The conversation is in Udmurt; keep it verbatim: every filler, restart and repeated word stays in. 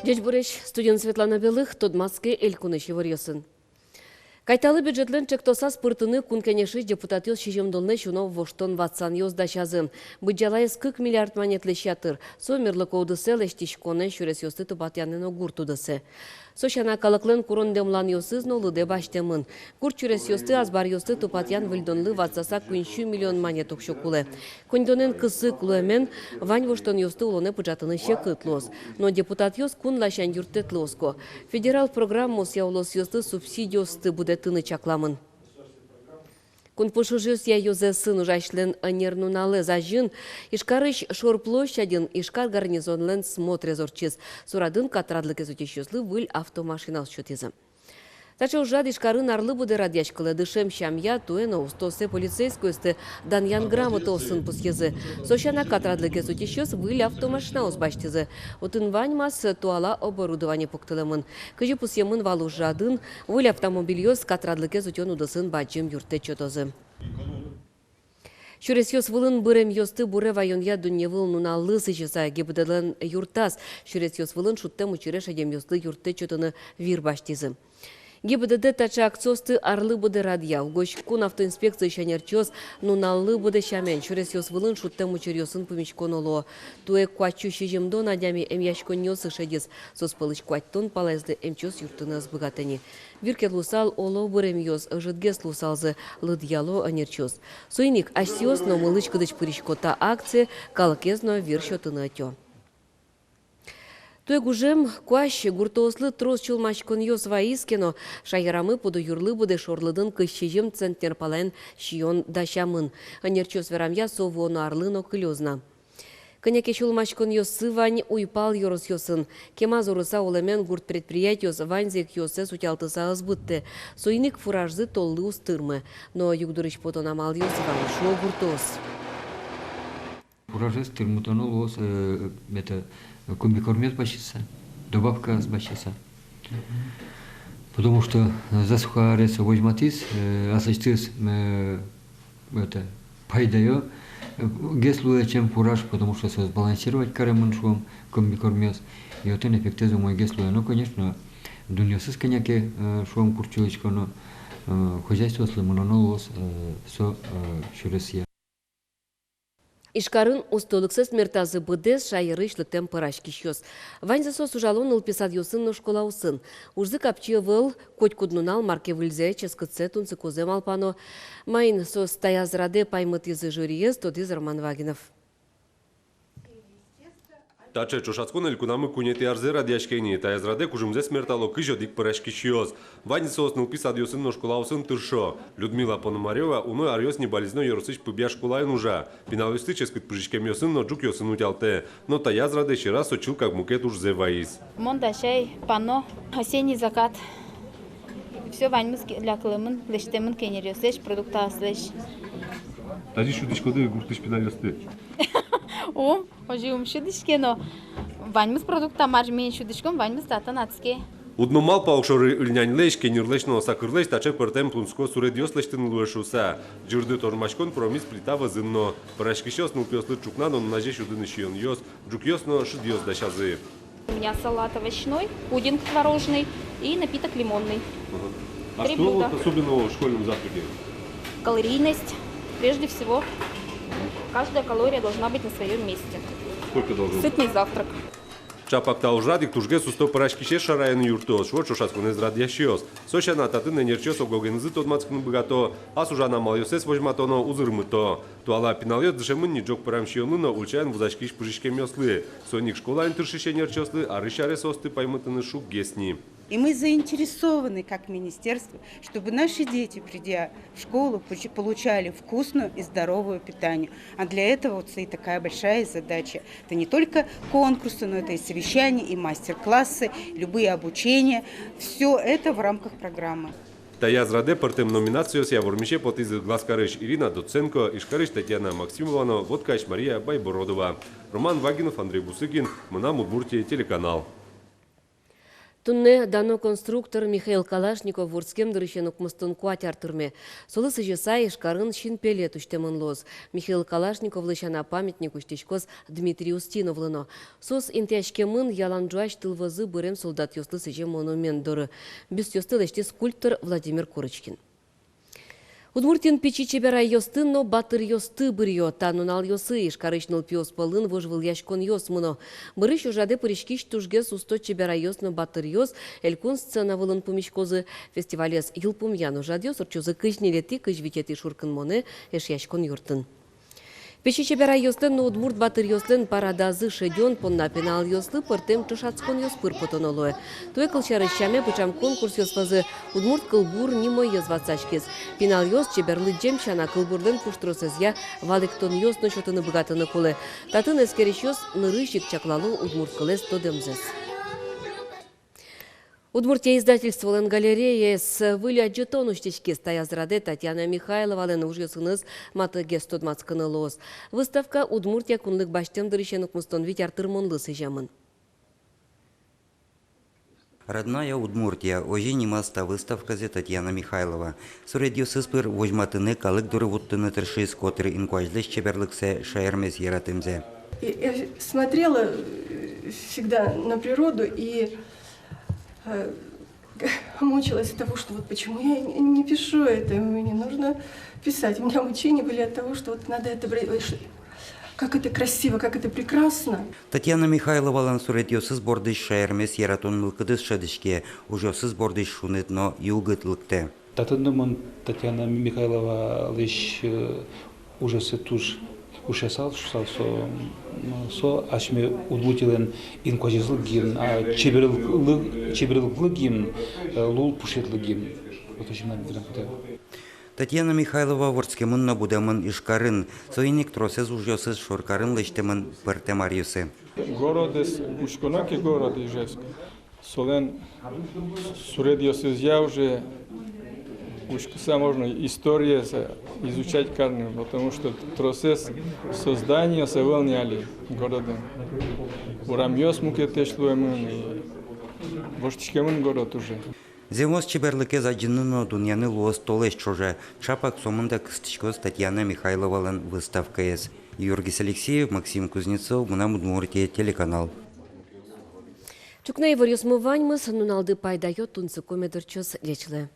Ӟечбуресь! Студиын Светлана Белых. Тодматске элькунысь иворъёсын. Кайталы бюджетлэн ӵектосаз пыртыны Кун Кенешысь депутатъёс сизьымдонлэсь уно воштон-ватсанъёс дасязы. Быдӟалаез кык миллиард манетлэсь ятыр. Со мерлыко удысэ лэсьтӥськонэн сюресъёсты тупатъяны но гурт удысэ. Со сяна, калыклэн курон-дэмланъёсыз но лыдэ басьтэмын. Гурт сюресъёсты, азбаръёсты тупатъян-выльдонлы ватсаса куинь сю миллион манет уксё кулэ. Коньдонэн кысык луэмен, вань воштонъёсты улонэ пыӵатыны секыт луоз. Но депутатъёс кун ласянь юрттэтлы оско. Федерал программаосъя улосъёслы субсидиосты будэтыны чакламын. Кун пуш ужъёсъя ёзэсын ужасьлэн ӧнер нуналэз азьын Ижкарысь Шор площадьын Ижкар гарнизонлэн смотрез ортчиз. Со радын катрадлыкез утисьёслы выль автомашинаос сётӥзы. Таӵе ужрад Ижкарын арлы быдэ радъяськылэ. Дышем сямъя туэ но устоосыз полицейскойёсты данъян грамотаосын пусйизы. Со сяна, катрадлыкез утисьёс выль автомашинаос басьтӥзы. Отын ваньмаз туала оборудование пуктылэмын. Кызьы пусъемын вал ужрадын, выль автомобильёс катрадлыкез утён удысын бадӟым юрттэт сётозы. Сюресъёс вылын быремъёсты буре ваёнъя дунневыл нуналлы сӥзьыса ГИБДД-лэн юртаз сюресъёс вылын шудтэм учыре шедемъёслы юрттэт сётыны вир басьтӥзы. ГИБДД таӵе акциосты арлы быдэ радъя. Угось кун автоинспекциысь ӧнерчиос нуналлы быдэ сямен сюресъёс вылын шудтэм учыръёсын пумиськоно луо. Туэ куать сю сизьымдон адями эмъяськонниосы шедиз. Соос пӧлысь куатьтон палаезлы эмчиос юрттыны ӧз быгатэ ни. Вир ке луысал, оло, быремъёс ӧжытгес луысалзы, лыдъяло ӧнерчиос. Соин ик асьсэос но мылысь-кыдысь пырисько. Та акция калыкез но вир сётыны ӧтё. Туэ гужем куазь гуртоослы трос сюлмаськонъёс вайиз ке но, шаерамы Пудо юрлы быдэ шорлыдын кызь сизьым центнер палаен сиён дасямын. Ӧнерчиос верамъя, со вуоно арлы но кылёз на. Кӧня ке сюлмаськонъёссы вань уйпал ёросъёсын. Кема зорыса улэмен гурт предприятиос ваньзэ ик ёзэз утялтыса ӧз быдтэ. Соин ик фуражзы толлы уз тырмы. Но югдурысь потон амалъёс вань, шуо гуртоос. Фуражез тырмытоно луоз, э, это, комбикормез басьтыса, добавкаез басьтыса. Потому что, э, засуха арес возьматӥз, э, аслэсьтыз, э, это, пайдаё, э, гес луэ, чем фураж, потому что соос балансировать каремын, шуом, комбикормез. И отын эффектэз умойгес луэ. Но, конечно, дунъёсыз кӧня ке, э, шуом, куртчылӥсько но, э, хозяйствоослы мыноно луоз, э, со, э, сюресъя. Ижкарын устолыксэс мертазы быдэс шаерысь лыктэм пӧраськисьёс. Ваньзы соос ужало нылпи садъёсын но школаосын. Ужзы капчи ӧвӧл, котькуд нунал мар ке выльзэ, ческытсэ, тунсыкозэ малпано. Маин соос таяз радэ паймытӥзы жюриез, тодӥз Роман Вагинов. Таӵе ӵошатскон элькунамы куинетӥ арзэ радъяське ни. Таяз радэ кужымзэс мертало кызь одӥг пӧраськисьёс. Ваньзы соос нылпи садъёсын но школаосын тыршо. Людмила Пономарёва уно аръёс ни Балезино ёросысь Пыбъя школаын ужа. Пиналъёсты ческыт пыжиськемъёсын но ӝукъёсын утялтэ. Но таяз радэ сьӧраз со чылкак мукет ужзэ вайиз. Мон дасяй панно «Осенний закат». Всё, ваньмыз ке-, лякылэмын, лэсьтэмын кенеръёслэсь, продуктаослэсь. Тазьы сюдӥськоды гуртысь пиналъёсты? Ум, озьы ум сюдӥське но, ваньмыз продукта, мар миен сюдӥськом, ваньмыз татын адске. Уд но малпа огшоры ыльняньлэсь, кеньырлэсь но сакырлэсь таӵе пӧртэм тунсыко суредъёс лэсьтыны луэ шуыса. Ӟырдыт ормаськон пыромиз плита вӧзын но. Пӧраськисьёс нылпиослы ӵукна но нуназе сюдыны сиёнъёс, ӝукъёс но шыдъёс дасязы. У меня салат овощной, пудинг творожный и напиток лимонный. Мгм. А что вот особенного в школьном завтраке? Калорийность, прежде всего. Каждая калория должна быть на своём месте. Сколько должен быть? Сытный завтрак. Чапак та ужрад ик тужгес усто пӧраськисез шараяны юрттоз, шуо ӵошатсконэз радъясьёс. Со сяна, татын ӧнерчиос ог-огенызы тодматскыны быгато, ас ужан амалъёссэс возьмато но узырмыто. Туала пиналъёс дышемын ни ӝог пӧрам сиёнлы но ульчаын вузаськись пыжиськемъёслы. Соин ик школаын тыршись ӧнерчиослы арысь аре соосты паймытыны шуггес ни. И мы заинтересованы, как министерство, чтобы наши дети, придя в школу, пуч-, получали вкусную и здоровую питание. А для этого вот стоит такая большая задача. Это не только конкурсы, но это и совещания, и мастер-классы, любые обучения. Всё это в рамках программы. Таяз радэ пӧртэм номинациосъя вормисе потӥзы Глазкарысь Ирина Доценко, Ижкарысь Татьяна Максимова но Воткаысь Мария Байбородова. Роман Вагинов, Андрей Бусыгин, «Мынам Удмуртие» телеканал. Туннэ дано конструктор Михаил Калашников вордскем дырысен укмыстон куать ар тырме. Солы сӥзьыса Ижкарын синпелет усьтэмын луоз. Михаил Калашниковлы сяна памятник усьтӥськоз Дмитрий Устиновлы но. Соос интыяськемын ялан ӝуась тылвозы бырем солдатъёслы сӥзем монумент доры. Бюстъёсты лэсьтӥз скульптор Владимир Курочкин. Удмуртиын пичи чеберайёсты но батыръёсты быръё. Та нуналъёсы Ижкарысь нылпиос пӧлын вожвылъяськонъёс мыно. Бӧрысь ужрадэ пыриськись тужгес усто чеберайёс но батыръёс элькун сцена вылын пумиськозы. Фестивалез йылпумъян ужрадъёс ортчозы кызь ньылетӥ, кызь витетӥ шуркынмонэ Эшъяськон юртын. Пичи чеберайёслэн но удмурт батыръёслэн парадазы шедён понна пиналъёслы пӧртэм ӵошатсконъёс пыр потоно луэ. Туэ, кылсярысь, сяме пыӵам конкурсъёс вӧзы удмурт кылбур нимоез ватсаськиз. Пиналъёс чебер лыдӟем сяна кылбурлэн пуштросэзъя валэктонъёс но сётыны быгатыны кулэ. Татын эскерисьёс нырысь ик чаклало удмурт кылэз тодэмзэс. «Удмуртия» издательстволэн галереяез выль адӟытон усьтӥськиз. Таяз радэ Татьяна Михайловалэн ужъёсыныз матынгес тодматскыны луоз. Выставка Удмуртия кунлык басьтэм дырысен укмыстон вить ар тырмонлы сӥземын. «Родная Удмуртия» — озьы нимаз та выставказэ Татьяна Михайлова. Суредъёсыз пыр возьматыны, калык доры вуттыны тыршиз котыр инкуазьлэсь чеберлыксэ, шаермес яратэмзэ. И я смотрела, э, всегда на природу и, э, мучилась от того, что вот почему я не, не пишу это, мне нужно писать. У меня мучения были от того, что вот надо это бре-, ш-, как это красиво, как это прекрасно. Татьяна Михайловалэн суредъёсыз бордысь шаермес яратон мылкыдыз шӧдӥське, ужъёсыз бордысь шуныт но югыт лыктэ. Татын но мон Татьяна Михайловалэсь, э, ужъёссэ туж ушъясал, шуысал. Со, м, со асьме Удмуртилэн инкуазезлы гимн, а чеберлыклы, чеберлыклы гимн, э, лулпушетлы гимн. Вот озьы мынам гимн кутэ. Татьяна Михайлова вордскемын но будэмын Ижкарын. Соин ик тросэз ужъёсыз шоркарын лэсьтэмын пӧртэм аръёсы. Городэз учконо ке, город Ижевск, солэн суредъёсызъя уже учкыса можно историез изучать карыны, потому что тросэз со зданиос ӧвӧл ни али городын. Урамъёс мукетэсь луэмын, и воштӥськемын город уже. Зэмос чеберлыкез адӟыны но дунъяны луоз толэзь ӵоже. Чапак сомында кыстӥськоз Татьяна Михайловалэн выставкаез. Юргис Алексеев, Максим Кузнецов, «Мынам Удмуртие» телеканал. Ӵукна иворъёсмы ваньмыз. Нуналды пайдаё, тунсыко мед ортчоз. Ӟеч луэ.